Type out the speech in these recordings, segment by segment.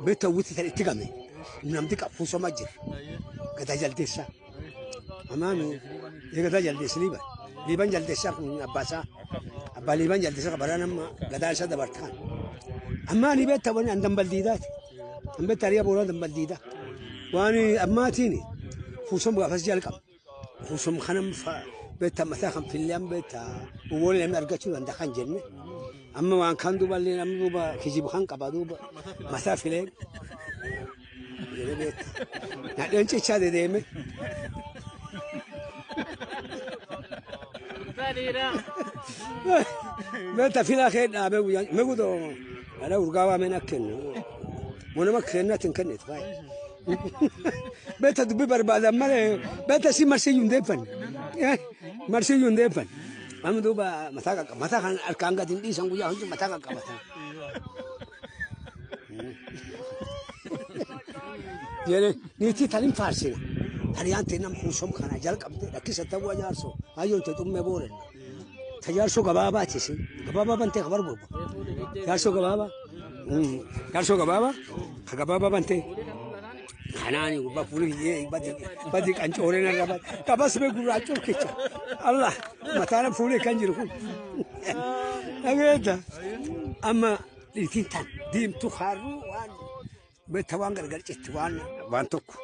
Beektaa uwwiti tan itti game namti qabu soma jira. Gadaa jaldeessaa. Amaami gadaa jaldeessi liiban. Liiban jaldeessaa kun abbaasaa. Abbaa liiban jaldeessaa qabaraa nama gadaa isaa dabartaan. Ammaani beektaa wani an dambaldiidaati. An beektaa ariyaa booraa dambaldiidaa. Waan ammaatiin fuusom gaafas jalqaba. Fuusom kanam beektaa mataa kan fillee beektaa uwwoon namni argachuu danda'a kan jenne. Amma waan kan duuba illee namni duuba kijibu kan qaba duuba mataa filee. Jedhee beektaa. Nadheen cichaa dedeeme. Beektaa filaa kee dhaabee guyyaa megudoo dhala urgaawaa meen akka kennu. Wanuma kennaatti hin kennitu faaya. Beektaa dubbii barbaadan malee beektaa si marsii hin deeffanne. Marsii hin deeffanne. Amma duuba mataa qaqqaba. Mataa kan harkaan gadi hin dhiisan guyyaa hundi mataa qaqqabatan. Jedhee niitii tan hin faarsina. Tariyaan ta'e nama kuusom kana jalqabde rakkisa ta'uu jaarsoo hayyoon ta'e xummee boorenna. Ta jaarsoo gabaabaa tisi gabaabaa bantee kabar gurba. Jaarsoo gabaabaa. Jaarsoo gabaabaa ka gabaabaa bantee. Kanaani gurba fuuli hiyyee badi badi qancooree narra badi. Qabas bee gurraachuu kicha. Allah mataan fuuli kan jiru kun. Dhageetta amma dhiitiin tan diimtuu haaruu waan beektaa waan gargar citti waan waan tokko.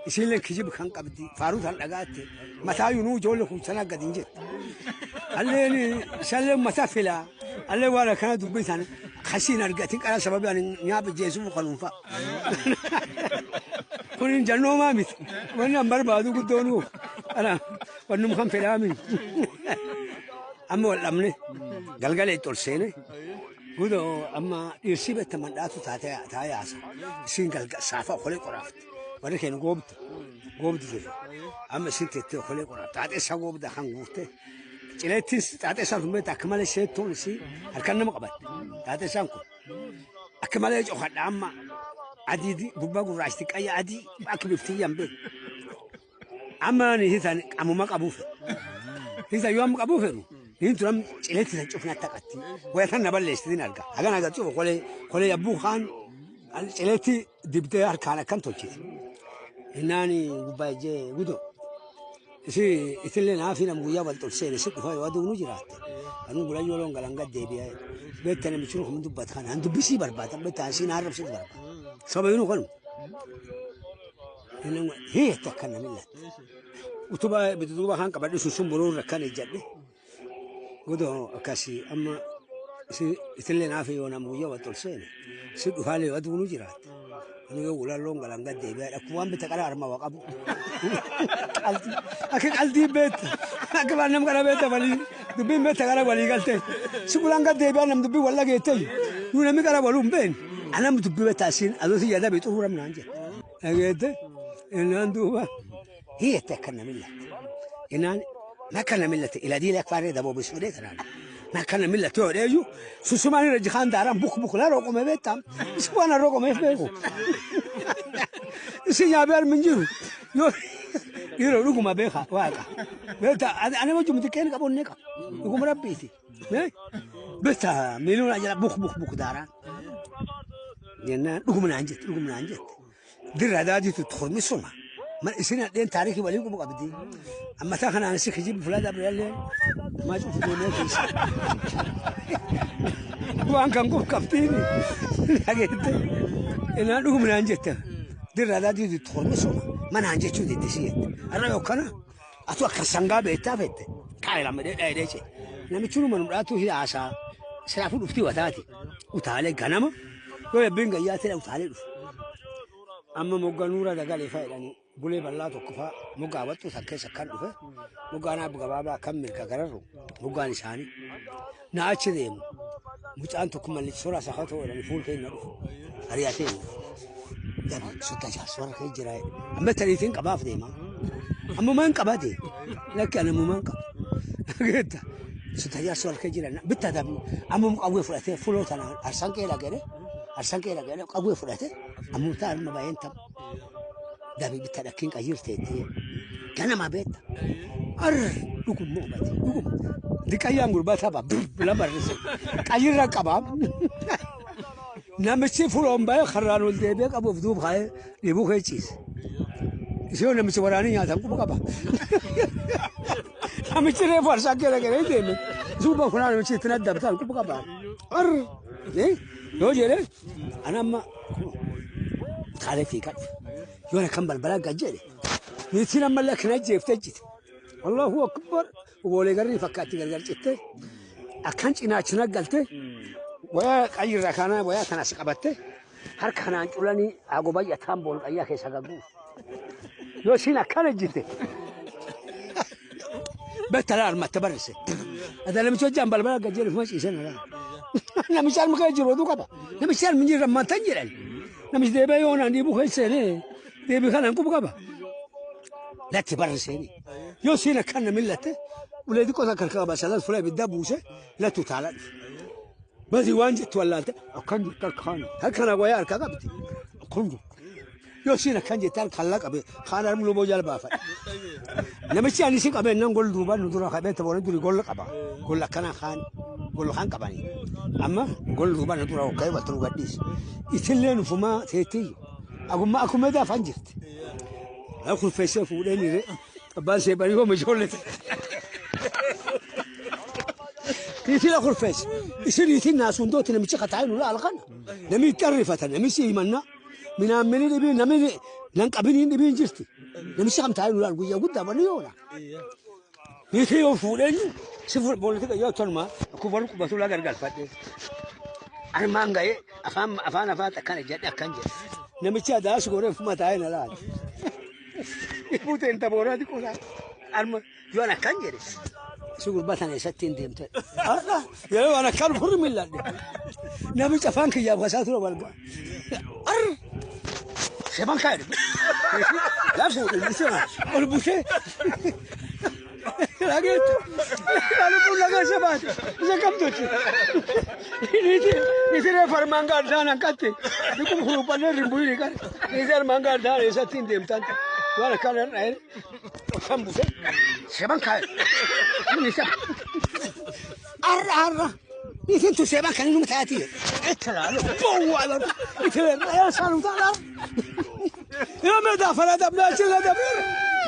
Isiillee kijibu kan qabdi faaruu tan dhagaatte mataa yunuu ijoollee kuusanaa gadi hin jettu. Alleen isallee mataa filaa allee waan akkana dubbii tan kasiin argatin qara sababii ani nyaaba jeesuuf kanuunfa. Kun hin jannoomaa miti. Wanni an barbaadu guddoonuu ana wannum kan fedhaami. Amma wal dhabne galgala itti ol seene gudoo amma dhiirsii beekta mandhaatu taatee yaasa. Isiin galga saafa okolee qoraafte. Warri keenya goobda goobdi jiru. Amma isiin teettee okolee qoraafte. Xaaxeessaa goobda kan guurte. Cileettis xaaxeessaan sun beekta akka malee seettoon isii harkaan nama qabatte. Xaaxeessaan kun akka malee cokadha amma adii gubbaa gurraachti qayya adii akka biftiyyaan beeku. Amma ni hitan amuma qabuu fedhu. Hitan yoo amma qabuu fedhu hin turam cileetti san cufna taqatti. Waya tan na balleessitin arga. Hagan haga cufu kolee kolee yabbuu kaan cileetti dibdee harkaan akkan tolchiti. Innaani gubbaa ijjee gudo. Isi itillee naafi nam guyyaa wal tolseen isi dhufa yoo aduunu jiraatte. Anuu gula yoo loon galan gad deebi'ee. Beekta namichi nu dubbata kana an dubbisii barbaada beekta asiin arrabsitu barbaada. Saba yunu kanu. Hiitti akka namni latte. Utubaa duuba kan qabadhe sun sun boroo irra kan ejjadhe. Godoo akkasii amma itillee naafi yoo nama guyyaa wal tolseene. Si dhufaalee yoo aduunu jiraatte. Ani yoo gula loon galan gad deebi'ee akkuma waan bita qara harma waa qabu. Akka qalbii beekta. Akka waan nama qara beekta walii dubbiin beekta qara walii galte. Si gulaan gad deebi'aa nam dubbii wal dhageette. Nu namni qara waluu hin beekne. Anam dubbii beekta asiin adooti yaada bee xuruuram naan jedhe. Dhageette innaan duuba hiyyette akka namni latte. Innaan makka namni latte ila diila akfaaree daboo bisuudhee tanaan. Makka namni latte yoo dheeyyu susumaan irra jikaan daaraan buk buk laa roqome beektaa. Isi waan roqomeef beeku. Isi nyaabee armi hin jiru. Yoo dhiiroo dhuguma beeka waaqa. Beektaa ani wajjum xiqqeen qabu inni qaba. Dhuguma rabbiiti. Beektaa miiluun jala buk buk buk daaraan. Jennaan dhuguma naan jette dhuguma naan jette. Dirra daadiitu tormi suma. Ma isin hadheen taarikii waliin qubu qabdi. Amma taa kanaan si kijibu fulaa dabrellee maa cufu deemee keessa. Waan kan qubu qabdiini. Dhageette. Innaan dhuguma naan jette. Dirra daadiitu tormi suma. Manaan jechuu didde si jette. Har'a yookkana atu akka sangaa beektaa fette. Kaa'e lama dhedhaa jedhee ce. Namichi numa nu dhaatu hiyaasaa. Silaafuu dhuftii wataati. Utaalee ganama. Yoo yabbiin gayyaa ta'e utaalee dhufu. Amma mogga nuura dagalee fa'a jedhanii bulee bal'aa tokko fa'a moggaa waxxuu san keessa kan dhufe moggaan abba gabaabaa kan mirga gararru moggaan isaanii. Na achi deemu mucaan tokko mallichi soraa sakatoo jedhanii fuul keenya dhufu ari'atee dabi sotta jaarsa warra kee jira amma tariitiin qabaaf deema. Ammumaan qabate lakki ani ammumaan qaba. Geetta sotta jaarsa warra kee jira bitta dabi ammum qawwee fudhatee fuloo tanaan arsan qeela gale arsan qeela gale qawwee fudhatee ammum ta'a arma baay'een tam dabi bitta dhakkiin qayyirteetti ganama beetta. Arr dhugum mo'amate dhugum diqayyaan gurbaa tapha lama rise qayyirra qabaa. Namichi fuloon ba'ee karraan ol deebi'ee qabuuf duub kaa'ee dhiibuu kee ciise. Ishee namichi waraanii nyaatan quba qaba. Namichi reefu harsaa keera garee deeme. Suuba kunaa namichi itti naddabtaan quba qaba. Arr! Yoo jedhee ana amma utaalee fiigaa dhufe. Yoo na kan balbalaa gad jedhe. Niitiin ammallee akkana jeeftee jite. Allahu akbar. Oboolee garrii fakkaatti gargar cittee akkan cinaachi galte wayaa qayyirra kana wayaa kanas qabatte harka kanaan culanii agobayyataan bool qayyaa keessa gagguu. Yoo isiin akkana jite. Bettala armatte barrisse. Ada namichi hojjaan balbala gad jedhe fuma ciisee na. Namichi harma kee jiru oduu qaba. Namichi harmi jirra mantan jedhan. Namichi deebi'ee yoo naan dhiibuu keessee deebii kanaan quba qaba. Latti barriseeni. Yoo isiin akkana millatte ulee xiqqoo takka harka qaba salas fuula ibiddaa buuse lattu taala dhufe. Basi waan jettu wallaalte akkan jettu harkaan harkana wayaa harka qabdi. Akkan jettu. Yoo isiin akkan jette harkaan la qabe kaan harmi luboo jala baafadhe. Namichi ani si qabeen nan gol duubaan nu dura qabee taboona duri golla qaba. Golla akkana kaan golla kaan qabani. Amma gol duubaan nu dura hokka'ee walta nu gadhiise. Itillee nufumaa teettiyyu. Agummaa akkuma daafan jirti. Kurfeessee fuudhee ni abbaan seebanii hoo ijoollee. Niitiin kurfeesse. Isin niitiin naasuun dooti namichi qataa'ee nu laala kana. Namni itti arrifata namichi himanna. Minaammini dhibii namni nan qabiniin dhibiin jirti. Namichi kam taa'ee nu laala guyyaa guddaa wanni yoona. Niitii yoo fuudheenyu si fuudhe booloti yoo tolma akkuma warri qubatu laa gargalfadhe. Armaan ga'ee afaan afaan afaan akkana jedhe akkan jedhe. Namichi adaas goree fuma taa'ee na laala. Buuteen tabooraa xiqqoo arma yoo akkan jedhe. Si gurbaa tana eessatti hin deemte. Yeroo waan akkan furri milladhe. Namichi afaan kiyyaaf kasaa ture wal ga'a. Arr! Sheban kaa'e. Laafsa ol busee. Dhageettu. Lubbuun laga baate. Isa kam tolche. Niiti reefu armaan gaardaan hanqatte. Dhiqum huruphannee rimbuyi qare. Niiti armaan gaardaan eessatti hin deemtan. Waan akkana dha'ee kan busee. Sheban kaa'e. Nisa. Arra arra. Niitiin tun sheban kan inni taati. Itti laalu. Bowwaa. Itti laalu. Saanu taala. Yoo meedaa fara dabnaa achirra dabnee.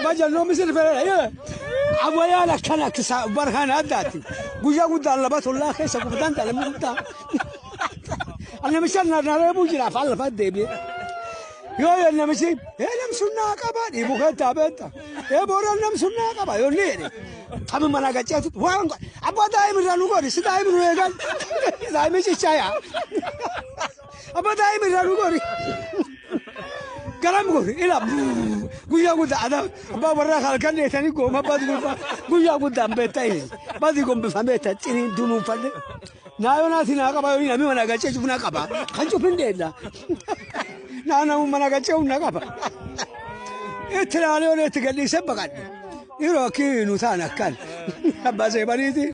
Majannoo misir fere. Awwayaan akkana barhaan addaati. Guyyaa guddaan laba tollaa keessa guddaan dhalame guddaa. Namicha naree jira afaan lafa deebi'e. Yoo namichi nam sunnaa qaba dhiibuu keettaa beekta. Ee boora nam sunnaa qaba yoo ni jedhe. Kami mana gacheetu waan abbaa daa'ima irraa nu godhi si daa'ima nu eegan. Daa'imi cichaayaa. Abbaa daa'ima irraa nu godhi. Garam godhi ila guyyaa guddaa ada abbaa warraa halkan dheetanii gooma abbaa gurbaa guyyaa guddaan beektaa inni badi gombifamee ta ciniin dunuunfadhe. Naayoo naati naa qaba yoo namni mana gachee cufu na qaba kan cufin dheedha. Naa namu mana gachee na qaba. Itti laalee itti gadhiisee baqadhe. Yeroo akki nu ta'an akkan abbaa seebaniiti.